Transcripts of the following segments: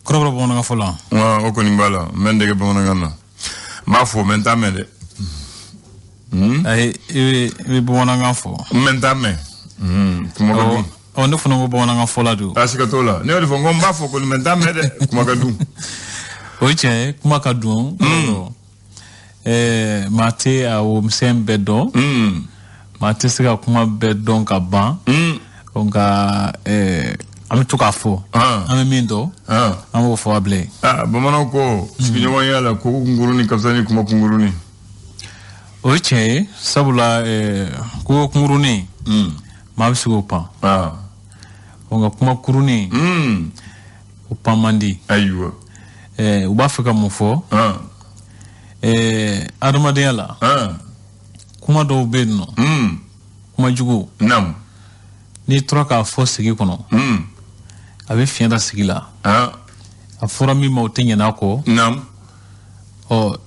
Kɔrɔbɔrɔ bamanankan fɔ la. O kɔni b'a la, n bɛ n dege bamanankan na. N b'a fɔ, mɛ n t'a mɛn dɛ. Ayi, i bɛ bamanankan fɔ. N bɛ n t'a mɛn. Kuma ka dun. Ɔ, ne fana ko bamanankan fɔla don. A siga t'o la. Ne y'o de fɔ, n ko n b'a fɔ kɔni, mɛ n t'a mɛn dɛ. Kuma ka dun. O ye tiɲɛ ye, kuma ka dun. Maa tɛ a womisɛn bɛɛ dɔn. Maa tɛ se ka kuma bɛɛ dɔn ka ban. Nka an bɛ to k'a fɔ. An bɛ min dɔn, an b'o fɔ a bilen. Bamananw ko sigiɲɔgɔnya la, ko kunkurunin ka fisa ni kuma kunkurunin. O ye tiɲɛ ye, sabula ko kunkurunin, maa bɛ se k'o pan. Nka kuma kurunin, o pan man di. Ayiwa. U b'a fɛ ka mun fɔ? Adamadenya la, kuma dɔw bɛ yen nɔ, kuma jugu. N'i tora k'a fɔ sigi kɔnɔ, a bɛ fiɲɛ da sigi la. A fɔra min ma, o tɛ ɲinɛ a kɔ. Ɔ,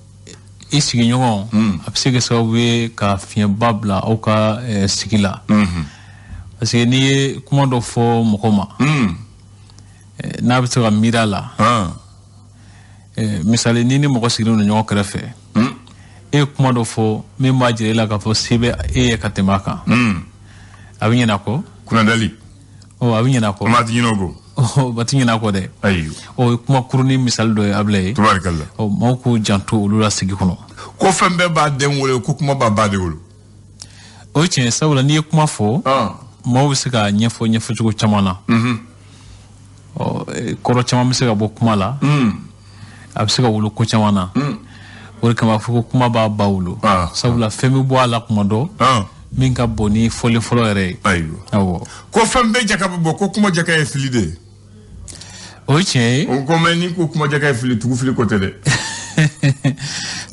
i sigiɲɔgɔn, a bɛ se kɛ sababu ye ka fiɲɛba bila aw ka sigi la. Parce que n'i ye kuma dɔ fɔ mɔgɔ ma, n'a bɛ se ka miiri a la. Misali, ni mɔgɔ sigilen don ɲɔgɔn kɛrɛfɛ, e ye kuma dɔ fɔ min b'a jira e la k'a fɔ se bɛ e ye ka tɛmɛ a kan, a bɛ ɲinɛ a kɔ. Kunnadali. Ɔ, a bɛ ɲinɛ a kɔ. Maa tɛ ɲinɛ o kɔ. Ɔ, a tɛ ɲinɛ a kɔ dɛ. Ayiwa. O ye kuma kurunin misali dɔ ye, Abulaye. Tubaarikala. Ɔ, maaw k'u janto olu la sigi kɔnɔ. Ko fɛn bɛɛ b'a den wolo, ko kuma b'a ba de wolo. O ye tiɲɛ, sabula n'i ye kuma fɔ, maaw bɛ se k'a ɲɛfɔ ɲɛfɔcogo caman na. Ɔ, kɔrɔ caman bɛ se ka bɔ kuma la. A bɛ se ka wolo ko caman na. O de kama a fɔ ko kuma b'a ba wolo. Sabula fɛn bɛ bɔ a la kuma dɔ, min ka bon ni fɔlen fɔlɔ yɛrɛ ye. Ayiwa. Awɔ. Ko fɛn bɛɛ jaka bɛ bɔ, ko kuma jaka ye fili de ye. O ye tiɲɛ ye. O ko mɛ, ni ko kuma jaka ye fili, tugu fili ko tɛ dɛ.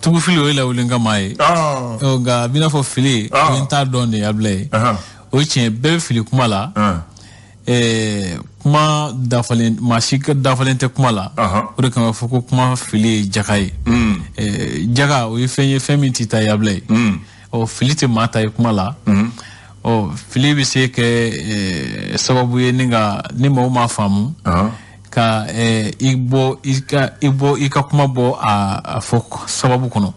Tugu fili, o ye lawuli kama ye. Nka a b'i n'a fɔ fili, o ye n t'a dɔn de ye, Abulaye. O ye tiɲɛ, bɛɛ bɛ fili kuma la. Kuma dafalen, maa si dafalen tɛ kuma la. O de kama fɔ ko kuma fili ye jaka ye. Jaka, o ye fɛn ye, fɛn min t'i ta ye, Abulaye. Ɔ, fili tɛ maa ta ye kuma la. Ɔ, fili bɛ se kɛ sababu ye ni ka ni maaw m'a faamu, ka i bɔ i ka i bɔ i ka kuma bɔ a fɔ sababu kɔnɔ,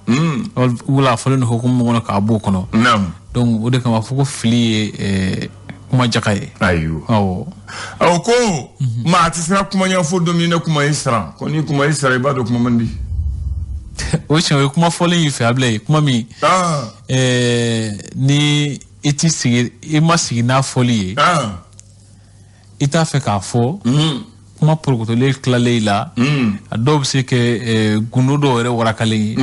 wala a fɔlen don hukumu min kɔnɔ, k'a b'o kɔnɔ. Donc o de kama fɔ ko fili ye kuma jaka ye. Ayiwa. Awɔ. Awɔ, ko maa tɛ siran kuma ɲɛ fo don min ne kuma y'i siran. Ko ni kuma y'i siran, i b'a dɔn kuma man di. O tiɲɛ, o ye kuma fɔlen y'i fɛ, Abulaye, kuma min ni i ti sigi, i ma sigi n'a fɔli ye, i t'a fɛ k'a fɔ, kuma porokotolen tilalen i la, a dɔw bɛ se kɛ gundo dɔw yɛrɛ warakalen ye.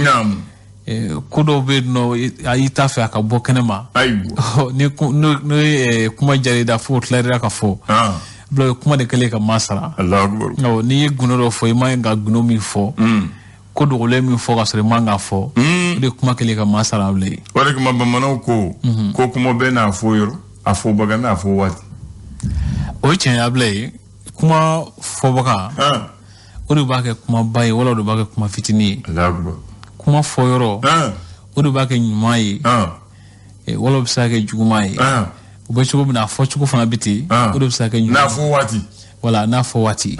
Ko dɔw bɛ yen nɔ, i t'a fɛ a ka bɔ kɛnɛ ma. Ayiwa. Ni kuma diyara i da fo o tilara ka fɔ, bila kuma de kɛlen ka maa sara. N'i ye gundo dɔ fɔ, i man ka gundo min fɔ, ko dogolen min fɔ ka sɔrɔ i man k'a fɔ, o de kuma kɛlen ka maa sara, bilen. O de kama bamananw ko ko kuma bɛɛ n'a fɔ yɔrɔ, a fɔbaga n'a fɔ waati. O ye tiɲɛ ye, Abulaye. Kuma fɔbaga, o de b'a kɛ kumaba ye, wala o de b'a kɛ kuma fitinin ye. Kuma fɔyɔrɔ, o de b'a kɛ ɲuman ye, wala o bɛ se ka kɛ juguman ye. O bɛ cogo min na, a fɔcogo fana bɛ ten, o de bɛ se ka kɛ ɲuman. N'a fɔ waati. Wala n'a fɔ waati.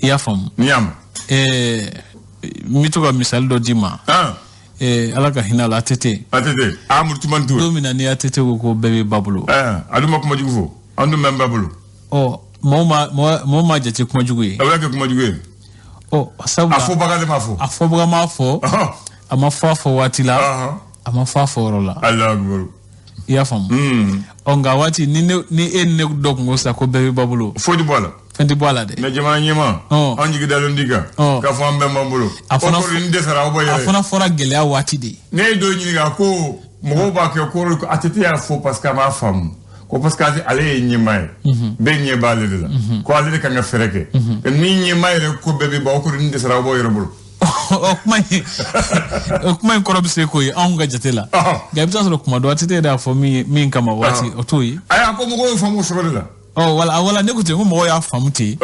I y'a faamu. N y'a mɛn. N bɛ to ka misali dɔ d'i ma. Ala ka hinɛ a la, ATT. ATT, a Murtuman Ture. Don min na ni ATT ko ko bɛɛ bɛ ba bolo. A dun ma kuma jugu fɔ, an dun bɛ n ba bolo. Ɔ, mɔgɔw ma jate kuma jugu ye. A bɛ kɛ kuma jugu ye. Ɔ, sabula a fɔbaga de ma fɔ. A fɔbaga ma fɔ. A ma fɔ a fɔ waati la. A ma fɔ a fɔ yɔrɔ la. Alahu akibaru. I y'a faamu. Ɔ, nka waati ni ne ni e ni ne dɔ kun ko sisan ko bɛɛ bɛ ba bolo. Foyi tɛ bɔ a la. Fɛn tɛ bɔ a la dɛ. Mɛ jamana ɲɛmaa, an jigi dalen di kan. K'a fɔ an bɛɛ b'an bolo. A fana o kɔrɔ ni dɛsɛra aw bɔ yɛrɛ. A fana fɔra gɛlɛya waati de. Ne ye dɔ ɲininka ko mɔgɔw b'a kɛ ko ATT y'a fɔ parce que a m'a faamu. Ko parce que ale ye ɲɛmaa ye, bɛɛ ɲɛ b'ale de la, ko ale de kan ka fɛɛrɛ kɛ. Ni ɲɛmaa yɛrɛ ko bɛɛ bɛ ban, o kɔrɔ ni dɛsɛra aw b'aw yɛrɛ bolo. O kuma in kɔrɔ bɛ se k'o ye anw ka jate la. Nka i bɛ taa sɔrɔ kuma dɔ ATT yɛrɛ y'a fɔ min kama waati, o t'o ye. Ayi, a ko mɔgɔw y'o faamu o cogo de la. Ɔ, wala ne ko ten ko mɔgɔw y'a faamu ten.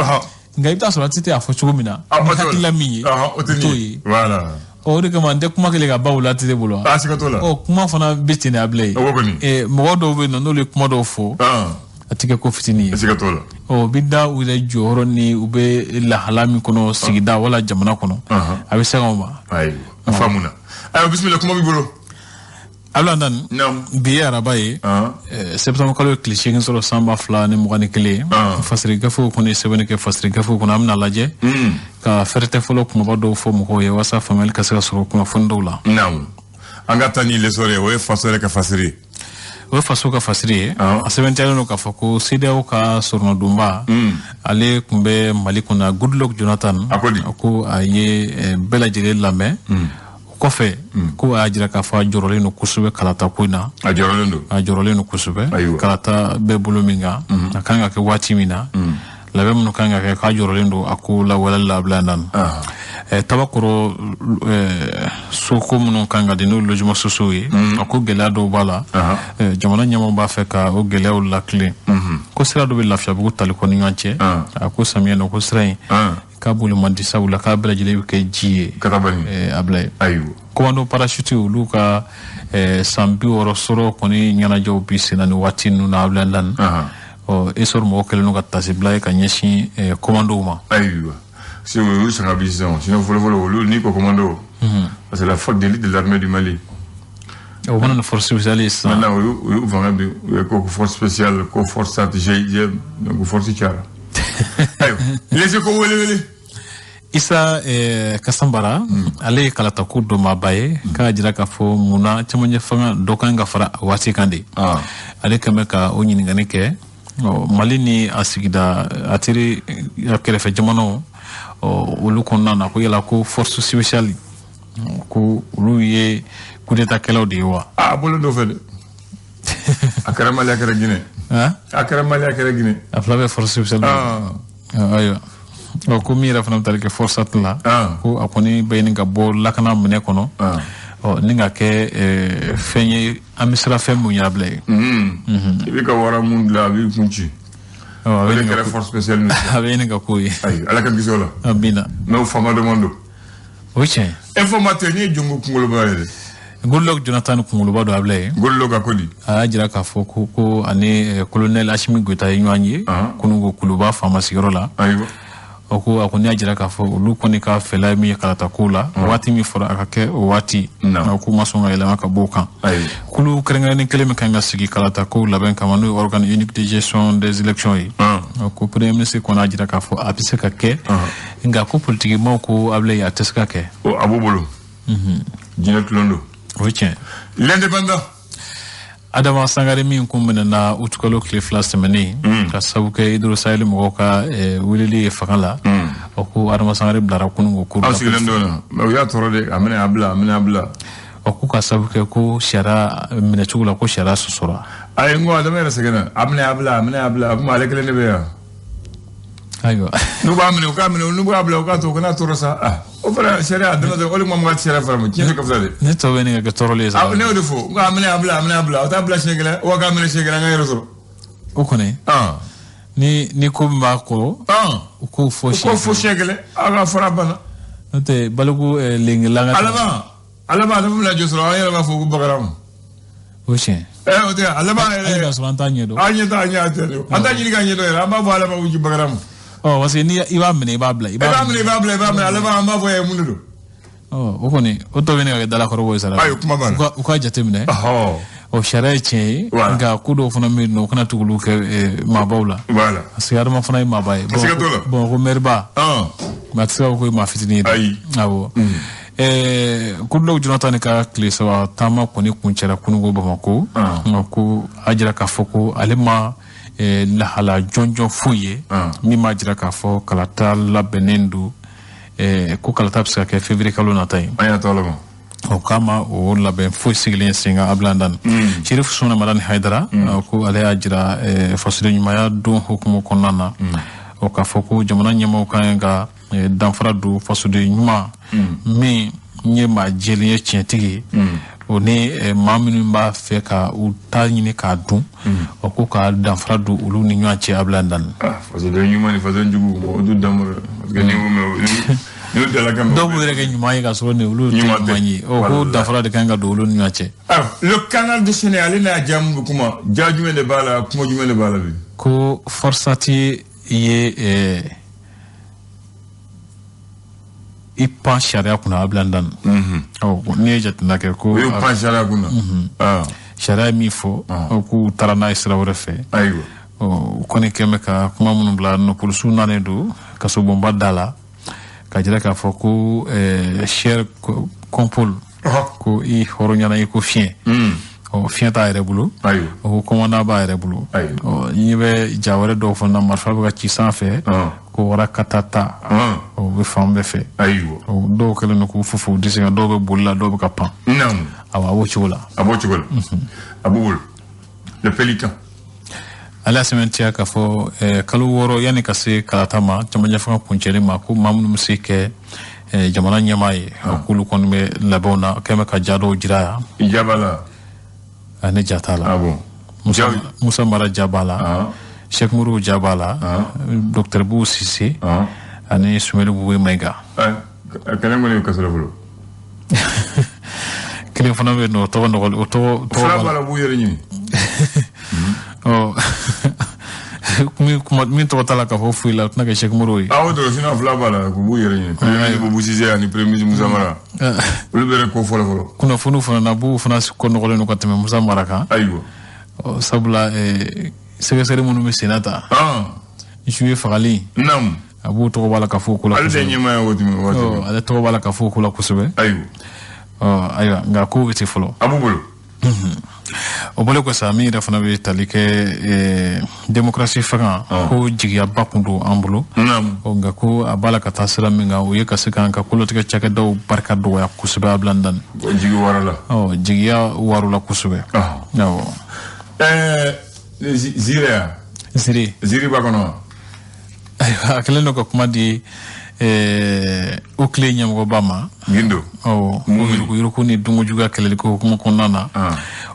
Nka i bɛ taa sɔrɔ ATT y'a fɔ cogo min na, hakilila min ye, o t'o ye. Voilà. O de kama n tɛ kuma kelen ka ba wolo ATT bolo. A siga t'o la. Ɔ, kuma fana bɛ ten de, Abulaye. O kɔni. Mɔgɔ dɔw bɛ yen nɔ, n'olu ye kuma dɔw fɔ, a A tɛ kɛ ko fitinin ye. Siga t'o la. Ɔ bi da u yɛrɛ jɔyɔrɔ ni u bɛ lahala min kɔnɔ sigida wala jamana kɔnɔ. A bɛ se o ma. Ayiwa, a faamuna. Ayiwa, bisimila, kuma b'i bolo. Abdoulaye, bi ye araba ye, septembre kalo ye tile 8 sɔrɔ san 2021. Fasiri gafew kɔni sɛbɛnni kɛ fasiri gafew kɔnɔ, an bɛna lajɛ ka fɛrɛtɛ fɔlɔ kumaba dɔw fɔ mɔgɔw ye walasa faamuyali ka se ka sɔrɔ kunnafoni dɔw la. Naamu, an ka taa ni L'Essor ye, o ye faso yɛrɛ ka fasiri ye. O ye faso ka fasiri ye. A sɛbɛntiyalen don k'a fɔ ko CEDEAO ka sɔrɔnadonba, ale tun bɛ Mali kunna, Goodluck Jonathan. A ko di? A ko a ye bɛɛ lajɛlen lamɛn. Kɔfɛ ko a y'a jira k'a fɔ a jɔrɔlen don kosɛbɛ kalata ko in na. A jɔrɔlen don. A jɔrɔlen don kosɛbɛ. Kalata bɛ bolo min kan, a kan ka kɛ waati min na, labɛn minnu kan ka kɛ, k'a jɔrɔlen don a ko lawaleli la. Bila na Tabakɔrɔ, soko minnu kan ka di, n'o logement sociaux ye, a ko gɛlɛya dɔw b'a la, jamana ɲɛmaaw b'a fɛ ka o gɛlɛyaw lakilen. Ko sira dɔ bɛ Lafiyabugu Talikɔ ni ɲɔgɔn cɛ, a ko samiyɛ na ko sira in k'a boli man di, sabula k'a bɛɛ lajɛlen bɛ kɛ ji ye. A bila ye. Ayiwa. Commando parachute, olu ka san 60 sɔrɔ kɔni ɲɛnajɛw bi sen na nin waati ninnu na. Abdoulaye, ɔ Essor mɔgɔw kɛlen don ka tasibila ye ka ɲɛsin commandow ma. Ayiwa, si olu sanga bi sisan, sinon fɔlɔ fɔlɔ olu n'i ko commando, parce que la force d'élite de l'armée du Mali. O mana ni force spéciale ye sisan. Maintenant olu fanga bi, u ye ko force spéciale, ko force GIGN, donc force cayara. Ayiwa, Les Échos, wele wele. Isa Kasambara, ale ye kalatako dɔnbaaba ye, k'a jira k'a fɔ munna cɛmancɛ fanga dɔ kan ka fara a waati kan de. Ale kɛn bɛ ka o ɲininkali kɛ. Mali ni a sigida, a teri, a kɛrɛfɛ jamanaw, olu kɔnɔna na, ko yala ko force spéciale, ko olu ye coup d'état kɛlaw de ye wa? A bolo dɔ fɛ dɛ, a kɛra Mali, a kɛra Guinée. A kɛra Mali, a kɛra Guinée. A fila bɛ force spéciale. Ayiwa, ɔ ko min yɛrɛ fana bɛ tali kɛ force la, ko a kɔni bɛ ɲini ka bɔ lakana minɛ kɔnɔ, ɔ ni ka kɛ fɛn ye an bɛ siran fɛn mun ɲɛ bila ye. I bɛ ka wara mun dilan, a b'i kun ci. O de kɛra force spéciale. A bɛ ɲini ka k'o ye. Ayi, Ala ka kisi o la. Amina. N'o faama dɔ man don. O ye tiɲɛ. Informateur ni ye Jongo kunkoloba ye dɛ. Goodluck Jonathan kunkoloba don, a bila ye. Goodluck a ko di? A y'a jira k'a fɔ ko ani colonel Assimi Goïta ye ɲɔgɔn ye kununko Kuluba faama sigiyɔrɔ la. Ayiwa. O ko a kɔni y'a jira k'a fɔ olu kɔni ka fɛla ye min ye kalata ko la, waati min fɔra a ka kɛ o waati, a ko ma sɔn ka yɛlɛma ka bɔ o kan. Kulu kɛrɛnkɛrɛnnen kelen min kan ka sigi kalata ko labɛn kama, n'o ye organe unique de gestion des élections ye, ko premier ministre kɔni y'a jira k'a fɔ a bɛ se ka kɛ, nka ko politikimaw ko a bila a tɛ se ka kɛ. A b'u bolo jinɛ tulon don. O ye tiɲɛ. L'Indépendant. Adama Sangare min kun minɛna utukalo tile 2 tɛmɛnen ka sababu kɛ Hydro Sahel mɔgɔw ka weleli ye fanga la, o ko Adama Sangare bilara kunun ko. Aw sigilen don na, mais u y'a tɔɔrɔ de, a minɛ a bila, a minɛ a bila. O ko ka sababu kɛ ko sariya minɛcogo la, ko sariya sɔsɔra. Ayi, n ko Adama yɛrɛ sɛgɛnna, a minɛ a bila, a minɛ a bila, a komi ale kelen de bɛ yan. Ayiwa. N'u b'a minɛ u k'a minɛ, n'u b'a bila u k'a to, u kana tɔɔrɔ sa. O fana sariya a dama o de kuma ka sariya fara ma, tiɲɛ ka fisa de. Ne tɔ bɛ nin ka kɛ tɔɔrɔlen ye sa. Ne y'o de fɔ, n ko a minɛ a bila, a minɛ a bila, o t'a bila siɲɛ kelen, wa k'a minɛ siɲɛ kelen, an ka yɛrɛ sɔrɔ. O kɔni. Ni ko min b'a kɔrɔ. U k'o fɔ siɲɛ kelen. U k'o fɔ siɲɛ kelen, aw ka fara banna. N'o tɛ baliku lengelan ka. Alaba a bɛna jɔ sɔrɔ, an yɛrɛ b'a fɔ ko bakara ma. O tiɲɛ. O tɛ a laban yɛrɛ. Hali k'a sɔrɔ an t'a ɲɛ dɔn. An ɲɛ t'a ɲɛ tɛ, an t'a ɲini k'a ɲɛ dɔn yɛrɛ, an b'a fɔ Ala ma ko bakara ma. Ɔ parce que ni i b'a minɛ i b'a bila. I b'a minɛ i b'a bila, i b'a minɛ, ale b'a an b'a fɔ ye mun de don. Ɔ o kɔni o tɔ bɛ ne ka kɛ dalakɔrɔbɔ ye sa. Ayi, kuma banna. U ka jateminɛ. Ɔ sariya ye tiɲɛ ye. Nka ko dɔw fana bɛ yen nɔ, u kana tugu olu kɛ maabaw la. Voilà. Parce que Adama fana ye maaba ye. Siga t'o la. Bon ko maire-ba. Mais a tɛ se ka fɔ ko ye maa fitinin ye dɛ. Ayi. Awɔ. Goodluck Jonathan ka tile 3 taama kɔni kuncɛra kununko Bamakɔ. Ko a jira k'a fɔ ko ale ma lahala jɔnjɔn foyi ye min b'a jira k'a fɔ kalata labɛnnen don, ko kalata bɛ se ka kɛ février kalo nata ye. An y'a tɔ laban. O kama o labɛn foyi sigilen sen kan Abdoulaye. Chérif Soumané Madani Haidara, ko ale y'a jira fasoden ɲumanya don hukumu kɔnɔna na, o k'a fɔ ko jamana ɲɛmaaw ka kan ka danfara don fasoden ɲuman min ye maa jɛlen ye, tiɲɛtigi ye, o ni maa minnu b'a fɛ ka u ta ɲini k'a dun, o ko ka danfara don olu ni ɲɔgɔn cɛ Abdoulaye. Fasoden ɲuman ni fasoden jugu, o du danfara, parce que ni ko mɛn dɔw b'u yɛrɛ kɛ ɲuman ye k'a sɔrɔ ni olu tɛ ɲuman ye, o ko danfara de kan ka don olu ni ɲɔgɔn cɛ. Le Canard déchaîné, ale n'a jamu bɛ kuma, ja jumɛn de b'a la, kuma jumɛn de b'a la bi? Ko FORSAT ye i pan sariya kunna a bila dan. Ɔ n'i ye jateminɛ kɛ ko. O ye pan sariya kunna. Sariya ye min fɔ. K'u taara n'a ye sira wɛrɛ fɛ. Ayiwa. Ɔ u kɔni kɛn bɛ ka kuma minnu bila nɔ, polisiw nanen don kasobonba da la ka jira k'a fɔ ko cher Compol ko i hɔrɔnyana i ko fiɲɛ. Ɔ fiɲɛ t'a yɛrɛ bolo. Ayiwa. O ko commandant b'a yɛrɛ bolo. Ayiwa. Ɔ n'i bɛ ja wɛrɛ dɔw fana marifa bɛ ka ci sanfɛ. Ko warakatata. O bɛ fan bɛɛ fɛ. Ayiwa. Dɔw kɛlen don k'u fufu u disi kan, dɔw bɛ boli la, dɔw bɛ ka pan. Naamu. Awa, a b'o cogo la. A b'o cogo la. A b'o bolo. Le Pélican. Ale y'a sɛmɛntiya k'a fɔ kalo 6 yanni ka se kalata ma, camancɛ fanga kuncɛli ma, ko maa minnu bɛ se kɛ jamana ɲɛmaa ye, k'olu kɔni bɛ labɛnw na, kɛn bɛ ka ja dɔw jira yan. I ja b'a la. Ne ja t'a la. Ah bon. Musa Mara ja b'a la. Cheikh Modibo ja b'a la. Docteur Boubou Cissé. Ani Soumeylou Boubèye Maïga. Kelen kɔni ye kaso la fɔlɔ. Kelen fana bɛ yen nɔ, o tɔgɔ nɔgɔlen, o tɔgɔ. Fila b'a la, b'u yɛrɛ ɲini. Ɔ min tɔgɔ t'a la k'a fɔ foyi la, o tɛna kɛ Cheikh Modibo ye. Awɔ, dɔrɔn sinon fila b'a la, k'u b'u yɛrɛ ɲini. Premier ministre Boubou Cissé ani premier ministre Musa Mara. Olu bɛ ko fɔlɔ fɔlɔ. Kunnafoniw fana na, Boubou fana kɔ nɔgɔlen don ka tɛmɛ Musa Mara kan. Ayiwa. Ɔ sabula sɛgɛsɛgɛli minnu bɛ sen na ta. Juye fagali. Naamu. A b'u tɔgɔ b'a la ka fɔ o ko la. Ale tɛ ɲɛmaa ye waati min. Ɔ ale tɔgɔ b'a la ka fɔ o ko la kosɛbɛ. Ayiwa. Ɔ ayiwa, nka kow bɛ ten fɔlɔ. A b'u bolo. O bɔlen kɔ sa, min yɛrɛ fana bɛ tali kɛ démocratie fanga, ko jigiyaba kun don an bolo. Nka ko a b'a la ka taa sira min kan, o ye ka se k'an ka kolotigɛ cakɛdaw barika dɔgɔya kosɛbɛ a bila dan. Jigi warala. Ɔ jigiya warala kosɛbɛ. Awɔ. Zire ya. Zire. Zire b'a kɔnɔ. Ayiwa, a kɛlen don ka kuma di o tile ɲɛmɔgɔba ma. Gindo. Awɔ, yuruku ni dunkojuguya kɛlɛli ko hukumu kɔnɔna na.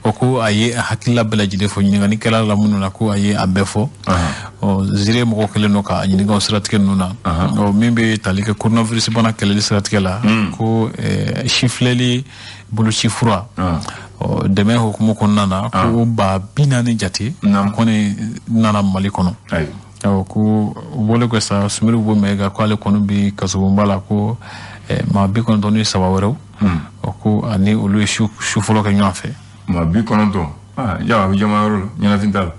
O ko a ye a hakilila bɛɛ lajɛlen fɔ, ɲininkali kɛla la minnu na, ko a ye a bɛɛ fɔ. Ɔ Zire mɔgɔw kɛlen don k'a ɲininka o siratigɛ ninnu na. Ɔ min bɛ tali kɛ coronavirus bana kɛlɛli siratigɛ la, ko sifilɛli boloci fura. Ɔ dɛmɛ hukumu kɔnɔna na, ko 40,000 jate kɔni nana Mali kɔnɔ. Awɔ, ko o bɔlen kɔ sa, Soumeylou Boubèye Maïga ko ale kɔni bɛ kasobonba la, ko maa 93 wɛrɛw. Ɔ ko ani olu ye su fɔlɔ kɛ ɲɔgɔn fɛ. Maa 90. Ja a bɛ jama yɔrɔ la, ɲɛnafin t'a la.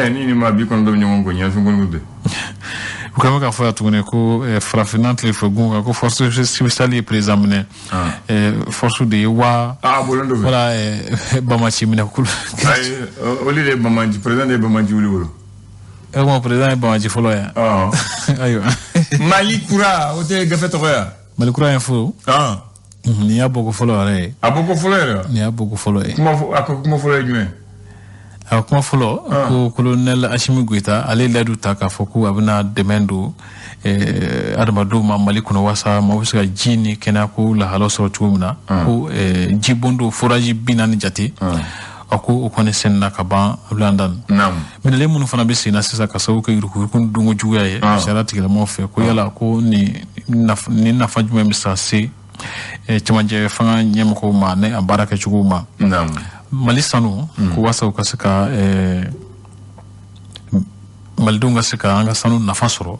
Ni maa 90 bɛ ɲɔgɔn kɔ, ɲɛnafin kɔni tɛ. U kɛlen bɛ k'a fɔ yan tuguni ko farafinna tile fɛ gun kan, ko force spéciale ye président minɛ. Force de ye wa. A bɔlen dɔ fɛ. Wala bamaci minɛ kulu. Ayi, olu de ye bamaci, président de ye bamaci wuli bolo. E ko président ye bamaci fɔlɔ ye. Ayiwa. Mali kura, o tɛ gafe tɔgɔ ye. Mali kura ye fo. Nin y'a bɔko fɔlɔ yɛrɛ ye. A bɔko fɔlɔ yɛrɛ. Nin y'a bɔko fɔlɔ ye. A ko kuma fɔlɔ ye jumɛn? A kuma fɔlɔ, ko colonel Assimi Goïta ale ye layidu ta k'a fɔ ko a bɛna dɛmɛ don adamadenw ma Mali kɔnɔ, walasa maaw bɛ se ka ji ni kɛnɛyako lahalaw sɔrɔ cogo min na. Ko jibondon forage 40 jate. A ko o kɔni senna ka ban a bila dan. Minɛlen minnu fana bɛ sen na sisan ka sababu kɛ yurukuyuruku ni dunko juguya ye sariya tigilamɔgɔw fɛ, ko yala ko nin nafa jumɛn bɛ se ka se cɛmancɛ fanga ɲɛmɔgɔw ma ni a baara kɛcogow ma. Mali sanu, ko walasa u ka se ka malidenw ka se ka an ka sanu nafa sɔrɔ.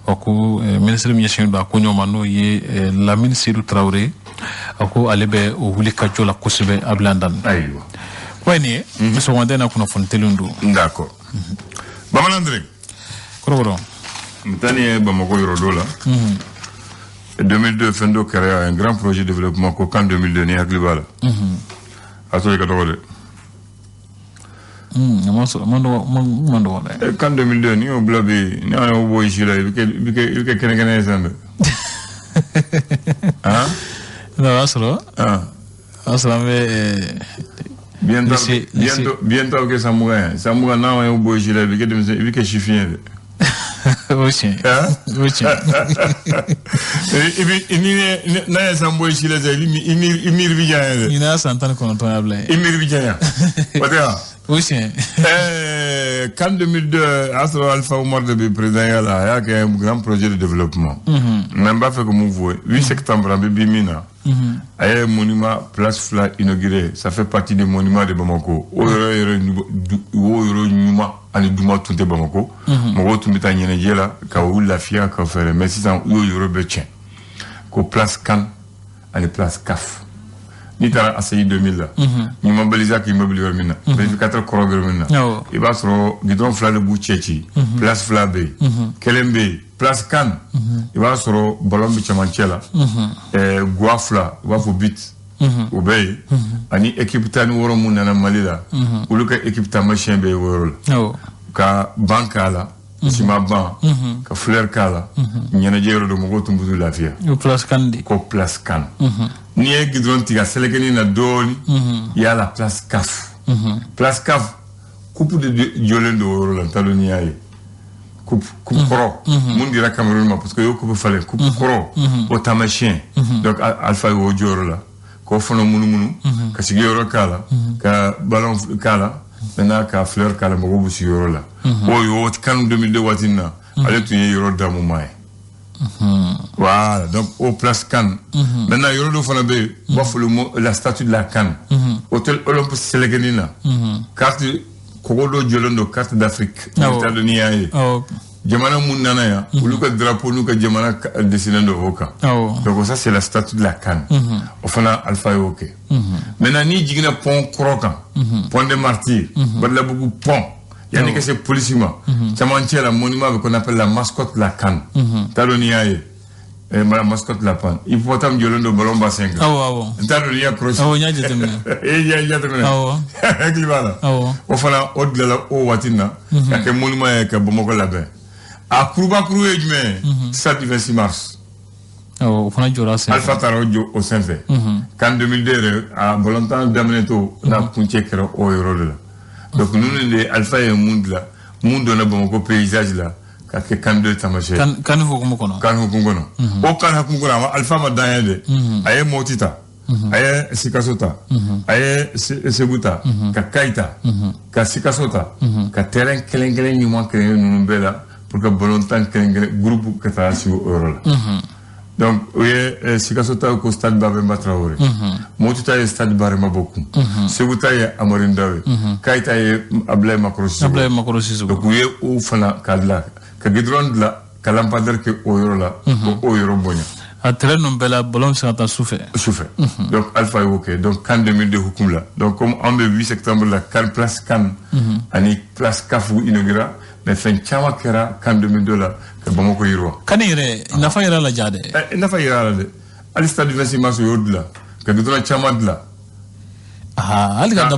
Ɔ ko minisiri min ɲɛsinnen don a ko ɲɔgɔn ma, n'o ye Lamine Seydou Traoré, a ko ale bɛ o wuli ka jɔ la kosɛbɛ a bila dan. Ayiwa. Ko ye nin ye sɔgɔmada in na kunnafoni teliw don. D'accord. Bamanan Dere. Kɔrɔbɔrɔ. N taa ni ye Bamakɔ yɔrɔ dɔ la. 2002 fɛn dɔ kɛra un grand projet de développement ko kan 2002, ni hakili b'a la. A sɔrɔ i ka dɔgɔ dɛ. A ma sɔrɔ, ma dɔgɔ dɛ. Kan 2002 n'i y'o bila bi, ni an y'o bɔ i si la, i bɛ kɛ kɛnɛ kɛnɛ ye sisan dɛ. Non, o y'a sɔrɔ. O y'a sɔrɔ an bɛ. Bientôt a bɛ kɛ san 20 ye. San 20 n'an y'o bɔ i si la, i bɛ kɛ denmisɛn, i bɛ kɛ sifin ye dɛ. O tiɲɛ. O tiɲɛ. I bɛ ni n'a ye san bɔ i si la sisan, i miiri bɛ janya dɛ. Ɲinɛ y'a san 19 y'a bila ye. I miiri bɛ janya. O tɛ wa? O tiɲɛ. Kan 2002, a y'a sɔrɔ Alpha Oumar de bɛ président ya la, a y'a kɛ un grand projet de développement. Mais n b'a fɛ ka mun fɔ, 8 septembre an bɛ bi min na. A ye monument place fila inauguré, ça fait partie des monuments de Bamako. O yɔrɔ yɛrɛ, o yɔrɔ ɲuman ani duman tun tɛ Bamako. Mɔgɔw tun bɛ taa ɲɛnajɛ la ka u lafiya ka fɛɛrɛ, mais sisan u y'o yɔrɔ bɛɛ tiɲɛ ko place CAN ani place CAF. N'i taara ACI 2000 la, ɲuman balisa k'i mobili yɔrɔ min na, vérificateur kɔrɔ bɛ yɔrɔ min na, i b'a sɔrɔ goudron fila de b'u cɛ ci, place fila bɛ yen, kelen bɛ yen, place CAN, i b'a sɔrɔ ballon bɛ cɛmancɛ la, guwa fila, u b'a fɔ but, o bɛ yen, ani équipe 16 mun nana Mali la, olu ka équipe taamasiyɛn bɛ yen o yɔrɔ la, ka ban k'a la, ciment ban, ka fleur k'a la, ɲɛnajɛ yɔrɔ don, mɔgɔw tun b'u lafiya. O place CAN de. Ko place CAN. N'i ye goudron tigɛ a selekɛnin na dɔɔni, i y'a la place CAF. Place CAF, coupe de jɔlen don o yɔrɔ la, n t'a dɔn n'i y'a ye. Coupe kɔrɔ mun dira Cameroun ma, parce que o y'o coupe falen, coupe kɔrɔ o taamasiyɛn. Donc Alpha y'o jɔyɔrɔ la k'o fana munumunu ka sigi yɔrɔ k'a la, ka ballon k'a la, maintenant ka fleur k'a la, mɔgɔw b'u sigi yɔrɔ la. O y'o CAN 2002 waati in na, ale tun ye yɔrɔ damuman ye. Voilà, donc au place CAN. Maintenant, yɔrɔ dɔ fana bɛ yen, u b'a fɔ la statue de la CAN. Hôtel Olympe selekɛnin na. Carte kɔgɔ dɔ jɔlen don, carte d'Afrique. N t'a dɔn n'i y'a ye. Jamana mun nana yan, olu ka drapeau n'u ka jamana dessiné don o kan. Donc ça, c'est la statue de la CAN. O fana, Alpha y'o kɛ. Maintenant, n'i jiginna pont kɔrɔ kan, pont des Martyrs, Badalabugu pont, yanni ka se polisi ma, camancɛ la, monument bɛ qu'on appelle la mascotte de la CAN. T'a dɔn n'i y'a ye. La mascotte de la CAN. Hippopotame jɔlen don ballon b'a sen kan. Awɔ, awɔ. N t'a dɔn n'i y'a kɔlɔsi. Awɔ, n y'a jateminɛ. E y'a jateminɛ. Awɔ. Hakili b'a la. Awɔ. O fana, o dilanna o waati in na ka kɛ monument ye ka Bamakɔ labɛn. A kurubakuru ye jumɛn ye? Stade du 26 mars. Awɔ, o fana jɔra sen. Alpha taara o jɔ o senfɛ. CAN 2002 yɛrɛ, a balontan daminɛ to n'a kuncɛ kɛra o yɔrɔ de la. Donc ninnu de, Alpha ye mun dilan, mun donna Bamakɔ paysage la ka kɛ CAN 2 taamasiyɛn. CAN hukumu kɔnɔ. CAN hukumu kɔnɔ. O CAN hukumu kɔnɔ, a ma, Alpha ma dan ye dɛ. A ye Moti ta. A ye Sikaso ta. A ye Segu ta. Ka Kayi ta. Ka Sikaso ta. Ka terrain kelen kelen ɲuman kelen ninnu bɛɛ la pour que balontan kelen kelen groupe ka taa sigi o yɔrɔ la. Donc o ye Sikaso ta ko stade Babemba Traoré. Moti ta ye stade Barema Bokum. Segu ta ye Amori Ndaw ye. Kayi ta ye Ablaye Makoro Sissoko. Ablaye Makoro Sissoko. Donc u ye o fana ka dilan, ka goudron dilan, ka lampadaire kɛ o yɔrɔ la, k'o yɔrɔ bonya. A terrain ninnu bɛɛ la, ballon bɛ se ka taa su fɛ. Su fɛ. Donc Alpha y'o kɛ. Donc CAN 2002 hukumu la. Donc comme an bɛ 8 septembre la, CAN place CAN ani place CAF inaugura, mais fɛn caman kɛra CAN 2002 la ka Bamakɔ yiriwa. CAN yɛrɛ nafa yɛrɛ la ja dɛ. Nafa yɛrɛ la dɛ. Hali stade du 26 mars o y'o dilan, ka goudron caman dilan. Hali ka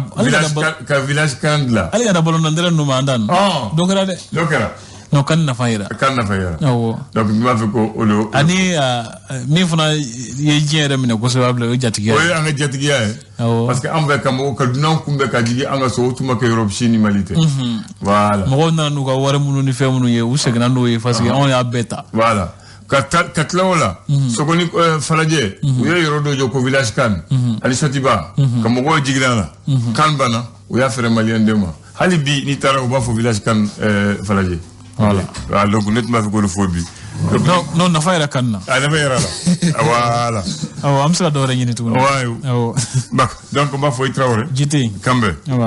ka village CAN dilan. Hali ka da ballon terrain ninnu ma an da ninnu. Dɔ kɛra dɛ. Dɔ kɛra. Non, CAN nafa yira. CAN nafa yira. Awɔ. Donc n b'a fɛ ko o de. Ani min fana ye diɲɛ yɛrɛ minɛ kosɛbɛ, a bila, o ye jatigiya ye. O ye an ka jatigiya ye. Awɔ. Parce que an bɛ ka mɔgɔw ka dunan kunbɛn ka jigin an ka so, o tun ma kɛ Europe si ni Mali tɛ. Voilà. Mɔgɔw nana n'u ka wari minnu ni fɛn minnu ye, u seginna n'o ye parce que anw y'a bɛɛ ta. Voilà. Ka tila o la, Sogoni Falajɛ, u ye yɔrɔ dɔ jɔ ko village CAN ani Sotiba, ka mɔgɔw jiginna la. CAN banna, u y'a feere maliyɛn den ma. Hali bi n'i taara, u b'a fɔ village CAN Falajɛ. Voilà. Ah, donc ne tun b'a fɛ k'o de fɔ bi. Non, non, nafa yɛrɛ kan na. A nafa yɛrɛ la. Voilà. Awɔ, an bɛ se ka dɔ wɛrɛ ɲini tuguni. Ouais. Awɔ. Donc n b'a fɔ i Traoré. Jite. Kanbɛ. Awɔ.